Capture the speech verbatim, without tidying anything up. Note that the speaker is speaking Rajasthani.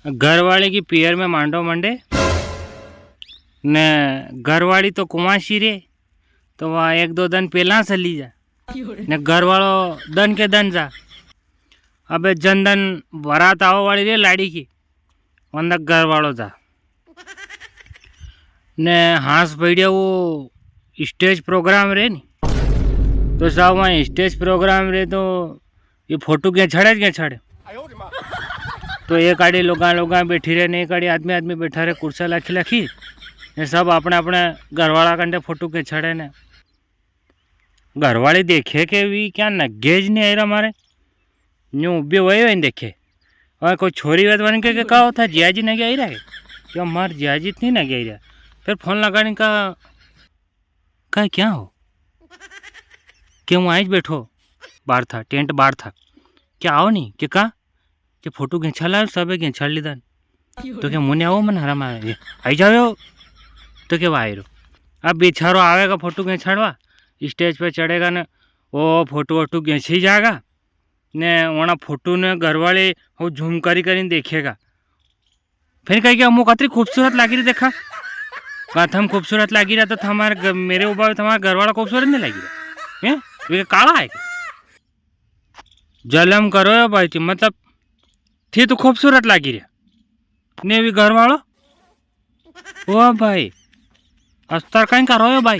घरवाली की पियर में मांडो मंडे, ने घरवाली तो कुंवासी रे, तो वा एक दो दन पेला चली जा, ने घरवालो दन के दन जा। अबे जन दन बारात आवा वाली रे लाड़ी की, वंदा घरवालो जा। ने हांस पड़िया वो stage program रे नी, तो साहब वहाँ stage program रे तो ये फोटो के छड़े के छड़े। तो एक आड़ी लोगा लोगा बैठी रहे ने, एक आड़ी आदमी आदमी बैठा रहे, कुर्सा लाखी लाखी, ने सब अपने अपने घरवाला कंडे फोटो के छड़े ने। घरवाली देखे के भी क्या नगेज नहीं आई रहा मारे, न्यू उबे वही वही देखे। और कोई छोरी वे तो वने के, के का होता, जियाजी नगे आई रहा है? क्या मार जियाजी नहीं नगे आई रहा? फिर फोन लगाने का, का क्या हो? के हूँ आई बैठो, बाहर था, टेंट बाहर था, क्या आओ नहीं? के का? के फोटो खेंचा ला, सबे खेंचाड़ लीधा ने। तो के मुने आओ, मन हराम आवे, आई जाओ। तो के वायरो अब बेचारो आवेगा फोटो खेंचाड़वा, stage पे चढ़ेगा ने, ओ फोटो वोटो खेंची जाएगा ने, वना फोटो ने घरवाले हो झूम करी करी देखेगा। फिर कहे कि मु कतरी खूबसूरत लागी रही, देखा, का थम खूबसूरत लागी रहा तो थमारे घ-, मेरे उबा थमारा घरवाला खूबसूरत नहीं लागी रहा? हैं? वे काला है क्या? जलम करो यो भाई थी, मतलब, थी तो खूबसूरत लागी रहा। ने भी घरवालो, ओ भाई, अस्तर कहीं करो यो भाई।